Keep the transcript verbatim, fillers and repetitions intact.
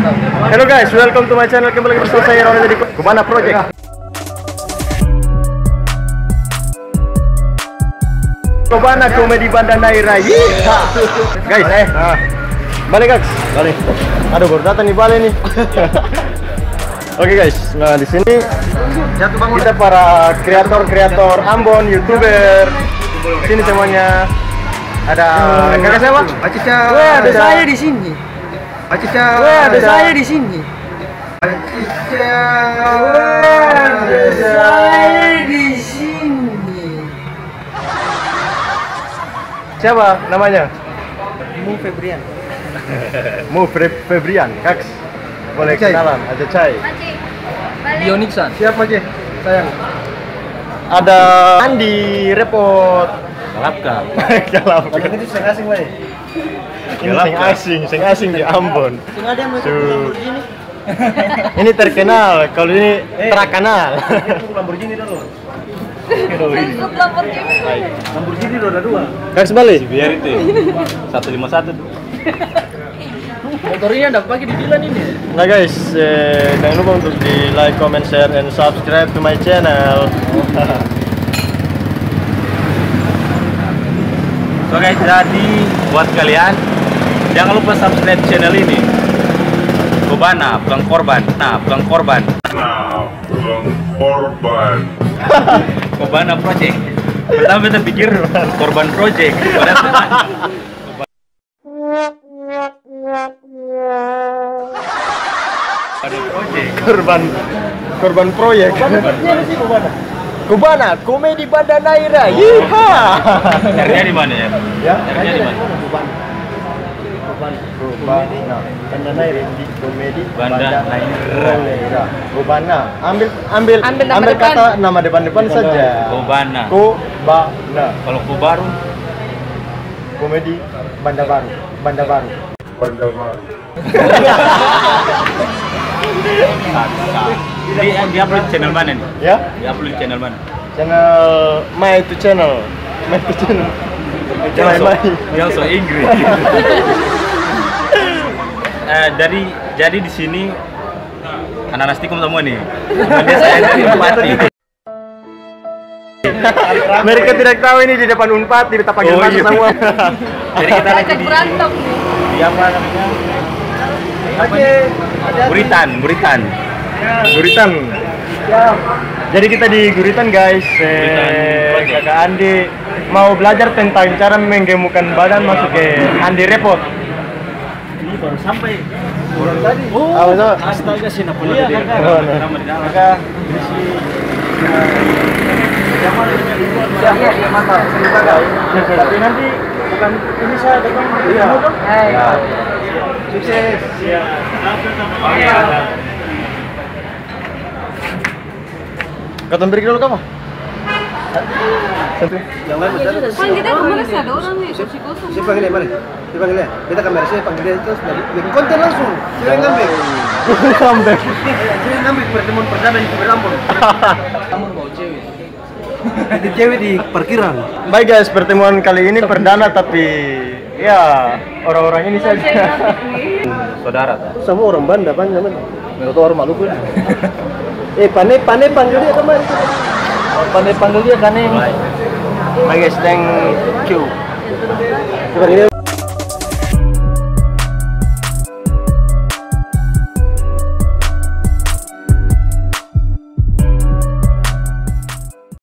Hello guys, welcome to my channel. Kembali bersama saya Ronald dari Cubana Project. Cubana Komedi Banda Naira. Yeeha. Guys, eh. Bale, Kaks. Bale. Aduh, baru datang nih bale nih. Oke guys, nah di sini kita para kreator-kreator Ambon, YouTuber. Sini semuanya. Ada kakak siapa? Acica. Weh, ada saya di sini. Acica. Weh, ada saya di sini. Acica. Weh, ada saya di sini. Siapa namanya? Mu Febrian. Mu Fre-, Febrian, Kaks. Boleh kenalan, Aja Cai. Dio Nixon. Siap, Mace. Sayang. Ada Andi Repot. Galap, Kak. Galap. Kalau itu seng asing, Mai. Ini seng asing, seng asing di Ambon. Seng ada yang mau ikut Lamborghini? Ini terkenal, kalau ini terkenal. Lamborghini dulu. Lamborghini. Lamborghini roda dua. Kaks bale. Biar itu ya. Satu lima satu tuh. Motor ini ada pake di Dilan ini. Nah guys, eh, jangan lupa untuk di like, comment, share, and subscribe to my channel. So guys, jadi buat kalian, jangan lupa subscribe channel ini. Cubana, bukan korban. Nah, bukan korban. Nah, bukan korban. Cubana Project. Pertama beta pikir korban project. Padahal korban project. Korban, korban proyek. Cubana, Komedi Banda Naira. Yeeha. Carinya di mana ya? Ya? Carinya di mana? Cubana. Cubana. Banda Naira. Komedi Banda Naira. Cubana. Ambil, ambil, ambil kata nama depan-depan saja. Cubana. Cubana. Kalau Kobaru? Komedi Banda Baru, Banda Baru. Banda Baru. Di, di upload channel mana nih? Ya? Di upload channel mana? Channel My Two Channel. My Two Channel. Jangan so, jangan so Inggris. Eh, dari, jadi di sini anak-anak Stikom semua nih. Dia saya dari Unpad. Mereka tidak tahu ini di depan Unpad, dia tapanggil masuk semua. Jadi kita lagi di, berantem nih. Di apa namanya? Buritan, Buritan. Buritan. Jadi kita di Guritan, guys. Eh, Guritan Project. Kakak Andi mau belajar tentang cara menggemukkan badan masuk ke Andi Repot. Ini baru sampai. Baru tadi. Oh, astaga, sih, nak kuliah, kakak. Kakak, ini si, eh, siapa namanya? Siapa? Siapa? Tapi nanti bukan ini saya datang. Iya. Sukses. Iya. Katong break dulu kapa? Satu. Yang lain masih ada. Kan kita kemarin sih ada orang nih, kursi kosong. Siapa panggil yang mana? Siapa panggil dia? Beta kamera saya panggil dia terus, bikin konten langsung. Saya ngambek. Ngambek. Saya ngambek pertemuan perdana di Ambon. Kamu bawa cewek. Itu cewek di parkiran. Baik guys, pertemuan kali ini perdana, tapi ya, orang-orang ini saja. Saudara, ta? Semua orang Banda, Banda, Banda. Menurut orang Maluku, ya? Eh, Pane, Pane panggil dia kemarin. Pane panggil dia, Kane. Baik. Baik guys, thank you. Panggil dia.